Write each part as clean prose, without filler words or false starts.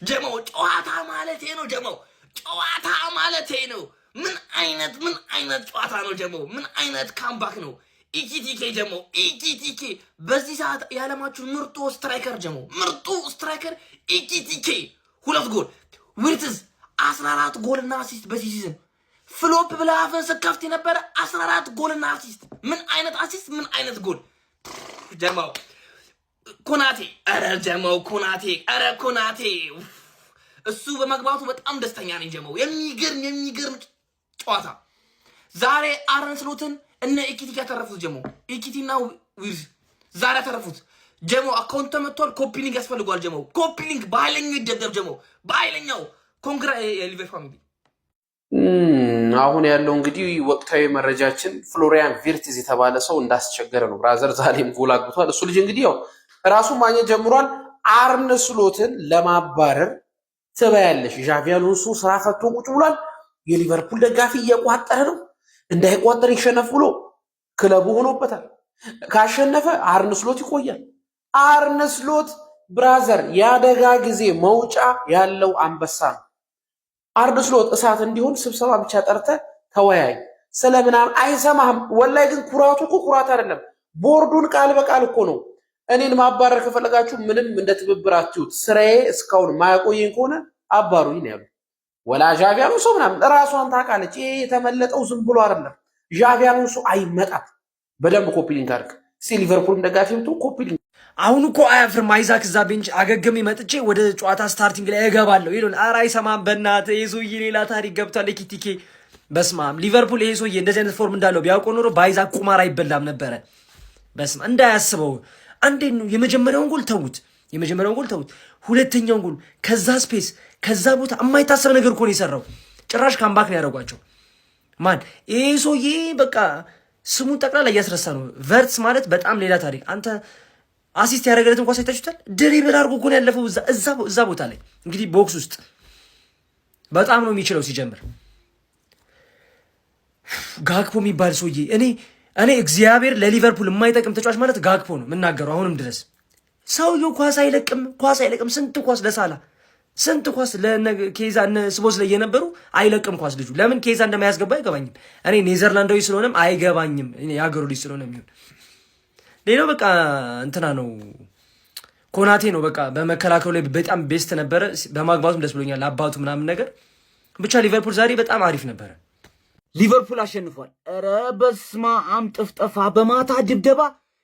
ጀማው ጨዋታ ማለት ነው። ጀማው ጨዋታ ማለት ነው። ምን አይነት ጨዋታ ነው ጀማው? ምን አይነት comeback ነው? ኢኪቲኬ ጀማው፣ ኢኪቲኬ በዚህ ሰዓት የዓለማችን ምርጡ striker ጀማው፣ ምርጡ striker ኢኪቲኬ ሁለት ጎል፣ ዊርትዝ 14 ጎልና assist በዚህ season። Flop ብለህ አፍህን ስትከፍት የነበረ 14 ጎልና assist። ምን አይነት assist፣ ምን አይነት ጎል ጀማው! ኮናቴ፣ ኧረ ጀማው ኮናቴ፣ ኧረ ኮናቴ እሱ በመግባቱ በጣም ደስተኛ ነኝ ጀማው። የሚገርም የሚገርም ጨዋታ ዛሬ። አርነ ስሎትን እነ ኢኪቲኬ ያተረፉት ጀሞ፣ ኢኪቲና ዊርዝ ዛሬ ያተረፉት ጀሞ። Account ተመቷል። Copy link ያስፈልገዋል ጀሞ። Copy link በኃይለኛው ይደብደብ ጀሞ፣ በኃይለኛው። Congra የሊቨር family። አሁን ያለው እንግዲህ ወቅታዊ መረጃችን ፍሎሪያን ቪርትዝ የተባለ ሰው እንዳስቸገረ ነው። Brother ዛሬም ጎል አግብቷል። እሱ ልጅ እንግዲህ ያው ራሱን ማግኘት ጀምሯል። አርነ ስሎትን ለማባረር ትበያለሽ። ዣቪ አሎንሶ ስራ ፈቶ ቁጭ ብሏል። የሊቨርፑል ደጋፊ እየቋጠረ ነው። እንዳይቋጠር ይሸነፍ ብሎ ክለቡ ሆኖበታል። ካሸነፈ አርነ ስሎት ይቆያል። አርነ ስሎት brother የአደጋ ጊዜ መውጫ ያለው አንበሳ ነው። አርነ ስሎት እሳት እንዲሆን ስብሰባ ብቻ ጠርተ ተወያይ ስለምናምን አይሰማህም። ወላይ ግን ኩራቱ እኮ ኩራት አይደለም። ቦርዱን ቃል በቃል እኮ ነው። እኔን ማባረር ከፈለጋችሁ ምንም እንደ ትብብር አትዩት። ስራዬ እስካሁን ማያቆየኝ ከሆነ አባሩኝ ነው ያሉ። ወላ ዣቪ አሎንሶ ምናምን ራሷን ታውቃለች። ይሄ የተመለጠው ዝም ብሎ አይደለም። ዣቪ አሎንሶ አይመጣም። በደንብ copy link አድርግ። እስኪ ሊቨርፑልም ደጋፊ ብትሆን copy link አሁን እኮ አያፍርም። አይዛክ እዛ bench አገግሜ መጥቼ ወደ ጨዋታ starting ላይ እገባለሁ ይሉን። ኧረ አይሰማም። በእናትህ ይሄ ሰውዬ ሌላ ታሪክ ገብቷል። ኤኪቲኬ በስማም ሊቨርፑል ይሄ ሰውዬ እንደዚህ አይነት form እንዳለው ቢያውቀው ኖሮ በአይዛክ ቁማር አይበላም ነበረ። በስማ እንዳያስበው አንዴ ነው። የመጀመሪያውን ጎል ተዉት፣ የመጀመሪያውን ጎል ተዉት። ሁለተኛውን ጎል ከዛ space ከዛ ቦታ የማይታሰብ ነገር እኮ ነው የሰራው። ጭራሽ comeback ነው ያደረጓቸው። ማን ይሄ ሰውዬ በቃ ስሙን ጠቅላላ እያስረሳ ነው። ቨርትስ ማለት በጣም ሌላ ታሪክ። አንተ assist ያደረገለትን ኳስ አይታችሁታል? Dribble አድርጎ እኮ ነው ያለፈው እዛ ቦታ ላይ እንግዲህ box ውስጥ በጣም ነው የሚችለው። ሲጀምር ጋክፖ የሚባል ሰውዬ እኔ እግዚአብሔር ለሊቨርፑል የማይጠቅም ተጫዋች ማለት ጋክፖ ነው የምናገረው አሁንም ድረስ። ሰውየው ኳስ አይለቅም፣ ኳስ አይለቅም። ስንት ኳስ ለሳላ፣ ስንት ኳስ ለኬዛ እነ ስቦስ ላይ የነበሩ አይለቅም ኳስ ልጁ። ለምን ኬዛ እንደማያስገባ አይገባኝም። እኔ ኔዘርላንዳዊ ስለሆነም አይገባኝም፣ የሀገሩ ልጅ ስለሆነ የሚሆን። ሌላው በቃ እንትና ነው፣ ኮናቴ ነው። በቃ በመከላከሉ ላይ በጣም best ነበረ። በማግባቱም ደስ ብሎኛል። አባቱ ምናምን ነገር ብቻ ሊቨርፑል ዛሬ በጣም አሪፍ ነበረ። ሊቨርፑል አሸንፏል። ኧረ በስመ አብ ጥፍጠፋ፣ በማታ ድብደባ።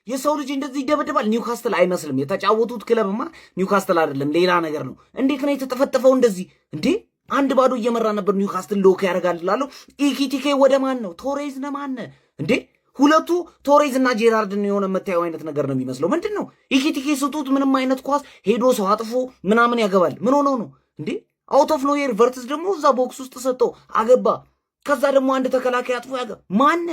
የሰው ልጅ እንደዚህ ይደበደባል? ኒውካስትል አይመስልም። የተጫወቱት ክለብማ ኒውካስትል አይደለም፣ ሌላ ነገር ነው። እንዴት ነው የተጠፈጠፈው እንደዚህ እንዴ? 1-0 እየመራ ነበር ኒውካስትል lock ያደርጋል እላለሁ። ኢኪቲኬ ወደ ማን ነው? ቶሬዝ ነው ማን እንዴ? ሁለቱ ቶሬዝ እና ጄራርድን የሆነ የምታየው አይነት ነገር ነው የሚመስለው። ምንድን ነው ኢኪቲኬ ስጡት፣ ምንም አይነት ኳስ ሄዶ ሰው አጥፎ ምናምን ያገባል። ምን ሆነው ነው እንዴ? Out of nowhere ቨርትስ ደግሞ እዛ box ውስጥ ሰጠው አገባ። ከዛ ደግሞ አንድ ተከላካይ አጥፎ ያገባ። ማነ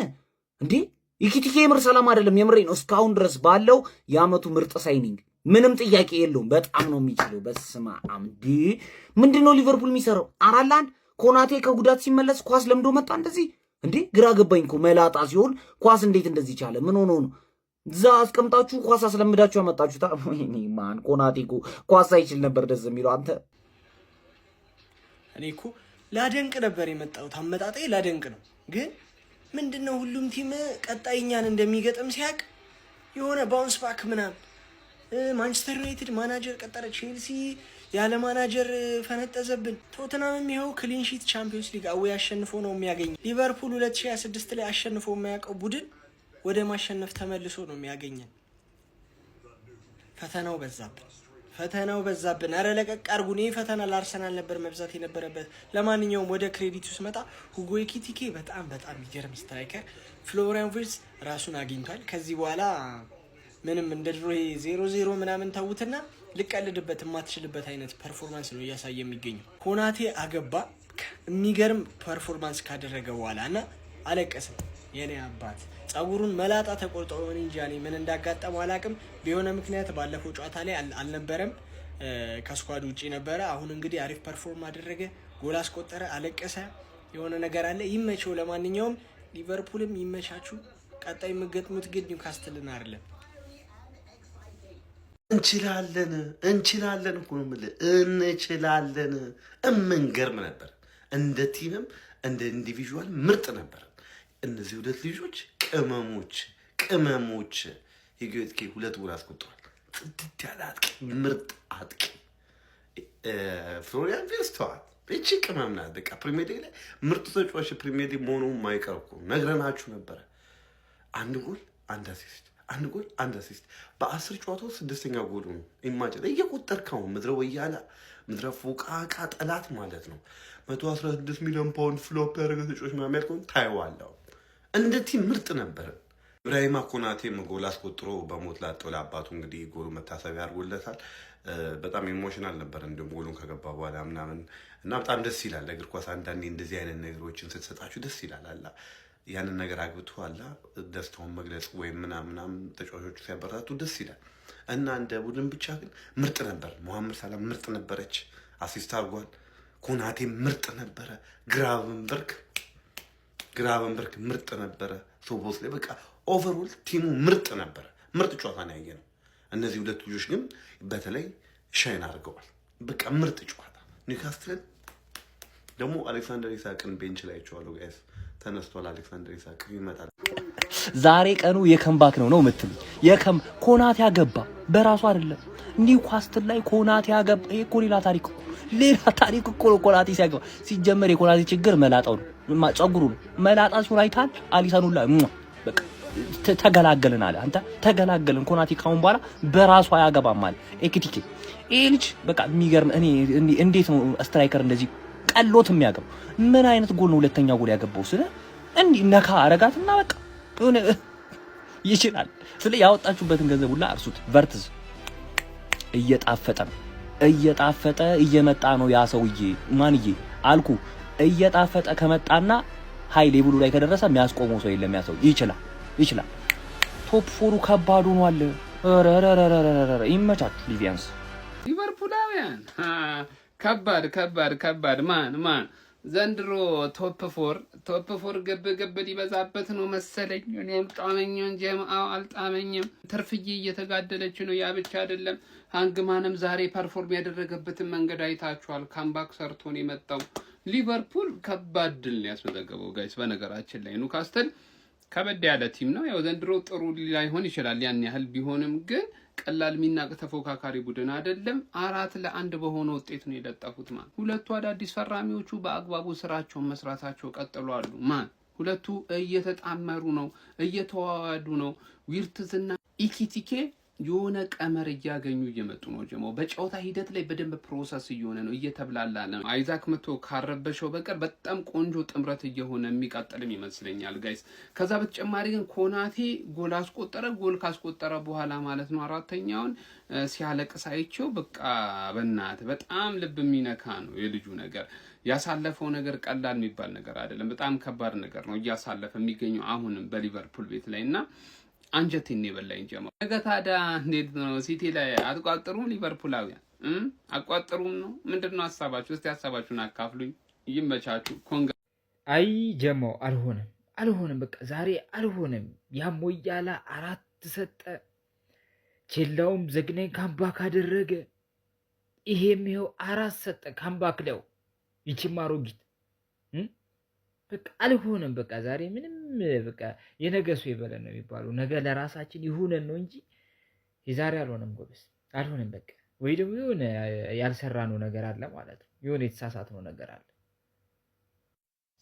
እንዴ? ኢኪቲኬ የምር ሰላም አይደለም። የምሬ ነው። እስካሁን ድረስ ባለው የአመቱ ምርጥ signing ምንም ጥያቄ የለውም። በጣም ነው የሚችለው። በስመ አብ እንዴ! ምንድን ነው ሊቨርፑል የሚሰራው? 4-1 ኮናቴ ከጉዳት ሲመለስ ኳስ ለምዶ መጣ እንደዚህ እንዴ! ግራ ገባኝ እኮ። መላጣ ሲሆን ኳስ እንዴት እንደዚህ ቻለ? ምን ሆኖ ነው? እዛ አስቀምጣችሁ ኳስ አስለምዳችሁ ያመጣችሁት? ማን ኮናቴ እኮ ኳስ አይችል ነበር ደስ የሚለው አንተ። እኔ እኮ ላደንቅ ነበር የመጣሁት። አመጣጤ ላደንቅ ነው። ግን ምንድን ነው ሁሉም team ቀጣይ እኛን እንደሚገጥም ሲያውቅ የሆነ bounce back ምናምን። ማንቸስተር ዩናይትድ ማናጀር ቀጠረ፣ ቼልሲ ያለ ማናጀር ፈነጠዘብን። ቶትናምም ይኸው clean sheet ቻምፒዮንስ ሊግ away አሸንፎ ነው የሚያገኝ። ሊቨርፑል 2026 ላይ አሸንፎ የማያውቀው ቡድን ወደ ማሸነፍ ተመልሶ ነው የሚያገኘን። ፈተናው በዛብን፣ ፈተናው በዛብን። ኧረ ለቀቅ አድርጉን። ይህ ፈተና ለአርሰናል ነበር መብዛት የነበረበት። ለማንኛውም ወደ credit ኡ ስመጣ ሁጎ ኤኪቲኬ በጣም በጣም የሚገርም striker፣ ፍሎሪያን ቪርትዝ ራሱን አግኝቷል። ከዚህ በኋላ ምንም እንደ ድሮ 0-0 ምናምን ተዉትና ልቀልድበት የማትችልበት አይነት performance ነው እያሳየ የሚገኘው። ኮናቴ አገባ የሚገርም performance ካደረገ በኋላ እና አለቀስም። የኔ አባት ጸጉሩን መላጣ ተቆርጦ እኔ እንጃ እኔ ምን እንዳጋጠመው አላቅም። በሆነ ምክንያት ባለፈው ጨዋታ ላይ አልነበረም፣ ከ squad ውጪ ነበረ። አሁን እንግዲህ አሪፍ perform አደረገ፣ ጎል አስቆጠረ፣ አለቀሰ። የሆነ ነገር አለ። ይመቸው። ለማንኛውም ሊቨርፑልም ይመቻችሁ። ቀጣይ የምገጥሙት ግን ኒውካስትልን አይደለም። እንችላለን እንችላለን እኮ ነው የምልህ፣ እንችላለን። እምንገርም ነበር። እንደ team ም እንደ individual ምርጥ ነበር። እነዚህ ሁለት ልጆች ቅመሞች ቅመሞች። ኤኪቲኬ ሁለት ጎል አስቆጥሯል። ጽድት ያለ አጥቂ፣ ምርጥ አጥቂ። ፍሎሪያን ቪርትዝ ተዋት፣ እቺ ቅመም ናት። በቃ ፕሪሚየር ሊግ ላይ ምርጡ ተጫዋች ፕሪሚየር ሊግ መሆኑ የማይቀር እኮ ነግረናችሁ ነበረ። አንድ ጎል አንድ assist፣ አንድ ጎል አንድ assist፣ በ10 ጨዋታው ስድስተኛ ጎሉ ነው። Imagine እየቆጠርከው ምድረ ወያላ ምድረ ፎቃቃ ጠላት ማለት ነው። 116 ሚሊዮን ፓውንድ flop ያደረገ ተጫዋች ምናምን ያልከውን ታየዋለህ። እንደ team ምርጥ ነበር። ኢብራሂማ ኮናቴም ጎል አስቆጥሮ በሞት ላጠው ለአባቱ እንግዲህ ጎሉ መታሰቢያ አድርጎለታል። በጣም emotional ነበር። እንዲሁም ጎሉን ከገባ በኋላ ምናምን እና በጣም ደስ ይላል። እግር ኳስ አንዳንዴ እንደዚህ አይነት ነገሮችን ስትሰጣችሁ ደስ ይላል። አላ ያንን ነገር አግብቶ አላ ደስታውን መግለጽ ወይም ምናምን ምናምን ተጫዋቾቹ ሲያበረታቱ ደስ ይላል። እና እንደ ቡድን ብቻ ግን ምርጥ ነበር። መሐመድ ሳላ ምርጥ ነበረች፣ assist አድርጓል። ኮናቴ ምርጥ ነበረ። ግራቨንበርክ ምርጥ ነበረ። ሶቦስላይ በቃ overall team ኡ ምርጥ ነበረ። ምርጥ ጨዋታ ነው ያየነው። እነዚህ ሁለት ልጆች ግን በተለይ shine አድርገዋል። በቃ ምርጥ ጨዋታ። ኒውካስትልን ደግሞ አሌክሳንደር ኢሳቅን bench ላይ አይቼዋለሁ guys፣ ተነስቷል። አሌክሳንደር ኢሳቅ ይመጣል። ዛሬ ቀኑ የ comeback ነው ነው የምትሉኝ? የከም ኮናቴ ያገባ በራሱ አይደለም፣ ኒውካስትል ላይ ኮናቴ ያገባ። ይሄ እኮ ሌላ ታሪክ እኮ፣ ሌላ ታሪክ እኮ ነው። ኮናቴ ሲያገባ ሲጀመር የኮናቴ ችግር መላጣው ነው፣ ጸጉሩ ነው። መላጣ ሲሆን አይተሃል። አሊሰን ሁላ በቃ ተገላገልን አለ። አንተ ተገላገልን። ኮናቴ ካሁን በኋላ በራሱ አያገባም አለ። ኤኪቲኬ ይሄ ልጅ በቃ የሚገርም፣ እኔ እንዴት ነው striker እንደዚህ ቀሎት የሚያገባው? ምን አይነት ጎል ነው ሁለተኛ ጎል ያገባው? ስለ እንዲህ ነካ አረጋትና በቃ የሆነ ይችላል። ስለ ያወጣችሁበትን ገንዘብ ሁላ እርሱት። ቨርትዝ እየጣፈጠ ነው፣ እየጣፈጠ እየመጣ ነው። ያ ሰውዬ ማንዬ አልኩ፣ እየጣፈጠ ከመጣና high level ኡ ላይ ከደረሰ የሚያስቆመው ሰው የለም። ያ ሰው ይችላል፣ ይችላል። Top four ኡ ከባድ ሆኗል። ኧረ ይመቻችሁ ሊቪያንስ። ሊቨርፑላውያን ከባድ ከባድ ከባድ man man ዘንድሮ top four ግብ ግብ ሊበዛበት ነው መሰለኝ። እኔ አልጣመኝም፣ ጀምአው አልጣመኝም። ትርፍዬ እየተጋደለች ነው። ያ ብቻ አይደለም፣ ሃንግማንም ዛሬ perform ያደረገበትን መንገድ አይታችኋል። Comeback ሰርቶ ነው የመጣው። ሊቨርፑል ከባድ ድል ነው ያስመዘገበው guys። በነገራችን ላይ ኒውካስትል ከበድ ያለ team ነው። ያው ዘንድሮ ጥሩ ላይሆን ይችላል ያን ያህል ቢሆንም ግን ቀላል የሚናቅ ተፎካካሪ ቡድን አይደለም። 4-1 በሆነ ውጤት ነው የለጠፉት። Man ሁለቱ አዳዲስ ፈራሚዎቹ በአግባቡ ስራቸውን መስራታቸው ቀጥሏሉ። Man ሁለቱ እየተጣመሩ ነው፣ እየተዋዋዱ ነው። ዊርትዝና ኢኪቲኬ የሆነ ቀመር እያገኙ እየመጡ ነው። ጀሞ በጨዋታ ሂደት ላይ በደንብ process እየሆነ ነው፣ እየተብላላ ነው። አይዛክ መቶ ካረበሸው በቀር በጣም ቆንጆ ጥምረት እየሆነ የሚቀጥልም ይመስለኛል guys። ከዛ በተጨማሪ ግን ኮናቴ ጎል አስቆጠረ። ጎል ካስቆጠረ በኋላ ማለት ነው አራተኛውን ሲያለቅስ አይቼው በቃ በእናትህ በጣም ልብ የሚነካ ነው የልጁ ነገር። ያሳለፈው ነገር ቀላል የሚባል ነገር አይደለም። በጣም ከባድ ነገር ነው እያሳለፈ የሚገኘው አሁንም በሊቨርፑል ቤት ላይ እና አንጀቴን የበላኝ ጀማ። ነገ ታዲያ እንዴት ነው? ሲቲ ላይ አትቋጥሩም? ሊቨርፑላውያን አቋጥሩም ነው? ምንድን ነው ሀሳባችሁ? እስቲ ሀሳባችሁን አካፍሉኝ። ይመቻችሁ። ኮንጋ አይ ጀማው አልሆነም፣ አልሆነም፣ በቃ ዛሬ አልሆነም። ያም ወያላ አራት ሰጠ፣ ቼላውም ዘግናኝ comeback አደረገ። ይሄም ይኸው አራት ሰጠ comeback ለው ይቺም አሮጊት በቃ አልሆነም። በቃ ዛሬ ምንም በቃ የነገ ሰው ይበለን ነው የሚባለው። ነገ ለራሳችን ይሁነን ነው እንጂ የዛሬ አልሆነም ጎበዝ፣ አልሆነም። በቃ ወይ ደግሞ የሆነ ያልሰራነው ነገር አለ ማለት ነው። የሆነ የተሳሳትነው ነገር አለ።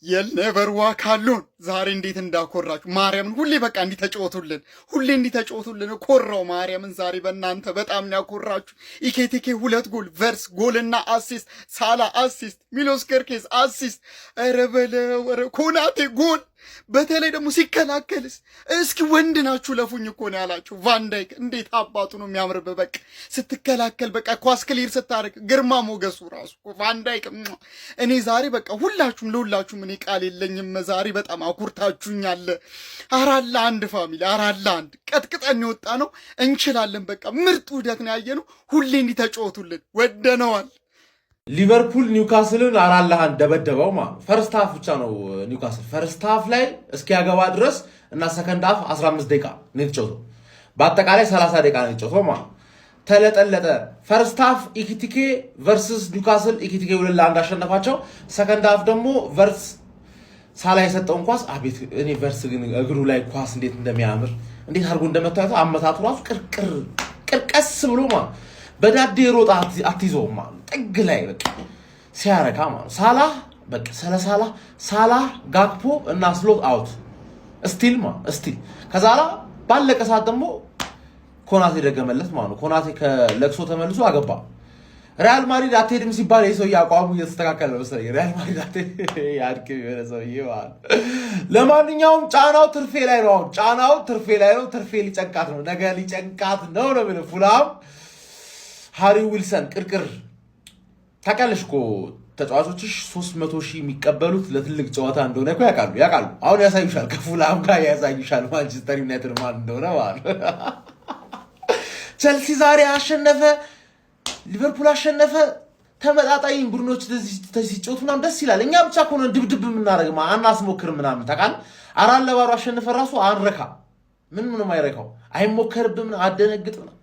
You'll never walk alone። ዛሬ እንዴት እንዳኮራችሁ ማርያምን። ሁሌ በቃ እንዲህ ተጫወቱልን፣ ሁሌ እንዲህ ተጫወቱልን። ኮራው ማርያምን ዛሬ በእናንተ በጣም ነው ያኮራችሁ። ኢኬቲኬ ሁለት ጎል፣ ቨርስ ጎልና assist፣ ሳላ assist፣ ሚሎስ ከርኬዝ assist። ኧረ በለው ኧረ ኮናቴ ጎል። በተለይ ደግሞ ሲከላከልስ እስኪ ወንድ ናችሁ ለፉኝ እኮ ነው ያላችሁ። ቫንዳይክ እንዴት አባቱ ነው የሚያምርብህ። በቃ ስትከላከል በቃ ኳስ clear ስታደርግ ግርማ ሞገሱ ራሱ ቫንዳይክ። እኔ ዛሬ በቃ ሁላችሁም ለሁላችሁም እኔ ቃል የለኝም። ዛሬ በጣም አኩርታችሁኛል። 4-1 family፣ 4-1 ቀጥቅጠን የወጣ ነው። እንችላለን። በቃ ምርጥ ውህደት ነው ያየነው። ሁሌ እንዲህ ተጫወቱልን፣ ወደነዋል። ሊቨርፑል ኒውካስልን 4-1 ደበደበው። ማለት first half ብቻ ነው ኒውካስል first half ላይ እስኪያገባ ድረስ እና second half 15 ደቂቃ ነው የተጫወተው። በአጠቃላይ 30 ደቂቃ ነው የተጫወተው ማለት። ተለጠለጠ። First half ኢኪቲኬ versus ኒውካስል፣ ኢኪቲኬ 2-1 አሸነፋቸው። Second half ደግሞ ቨርትዝ ሳላ የሰጠውን ኳስ አቤት! እኔ ቨርትዝ ግን እግሩ ላይ ኳስ እንዴት እንደሚያምር፣ እንዴት አድርጎ እንደመታየቱ፣ አመታቱ ራሱ ቅርቅር ቅርቀስ ብሎ ማለት በዳዴ ሮጣ አትይዘውም ማለት ጥግ ላይ በቃ ሲያረካ ማለት ሳላህ በቃ ስለ ሳላህ፣ ሳላህ፣ ጋክፖ እና ስሎት out still ማለት still። ከዛ ባለቀ ሰዓት ደግሞ ኮናቴ ደገመለት ማለት ነው። ኮናቴ ከለቅሶ ተመልሶ አገባ። ሪያል ማድሪድ አትሄድም ሲባል የሰውዬ አቋሙ እየተስተካከለ ነው መሰለኝ። ሪያል ማድሪድ አድክም የሆነ ሰውዬ ማለት ነው። ለማንኛውም ጫናው ትርፌ ላይ ነው። አሁን ጫናው ትርፌ ላይ ነው። ትርፌ ሊጨንቃት ነው፣ ነገ ሊጨንቃት ነው ነው የሚለው። ፉልሃም ሃሪ ዊልሰን ቅርቅር። ታውቂያለሽ እኮ ተጫዋቾችሽ 300,000 የሚቀበሉት ለትልቅ ጨዋታ እንደሆነ እኮ ያውቃሉ ያውቃሉ። አሁን ያሳዩሻል፣ ከፉልሃም ጋር ያሳዩሻል ማንቸስተር ዩናይትድ ማን እንደሆነ ማለት። ቸልሲ ዛሬ አሸነፈ፣ ሊቨርፑል አሸነፈ። ተመጣጣኝ ቡድኖች ሲጫወቱ ምናምን ደስ ይላል። እኛ ብቻ ከሆነ ድብድብ የምናደርግ አናስሞክርም ምናምን ታውቃለህ። 4-0 አሸንፈ ራሱ አንረካ፣ ምን ምንም አይረካው፣ አይሞከርብም፣ አደነግጥ ምናምን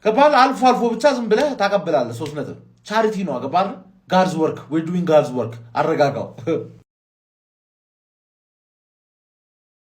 ገባህ። አልፎ አልፎ ብቻ ዝም ብለህ ታቀብላለህ። 3 ነጥብ charity ነው፣ ገባህ። God's work, we're doing God's work። አረጋጋው።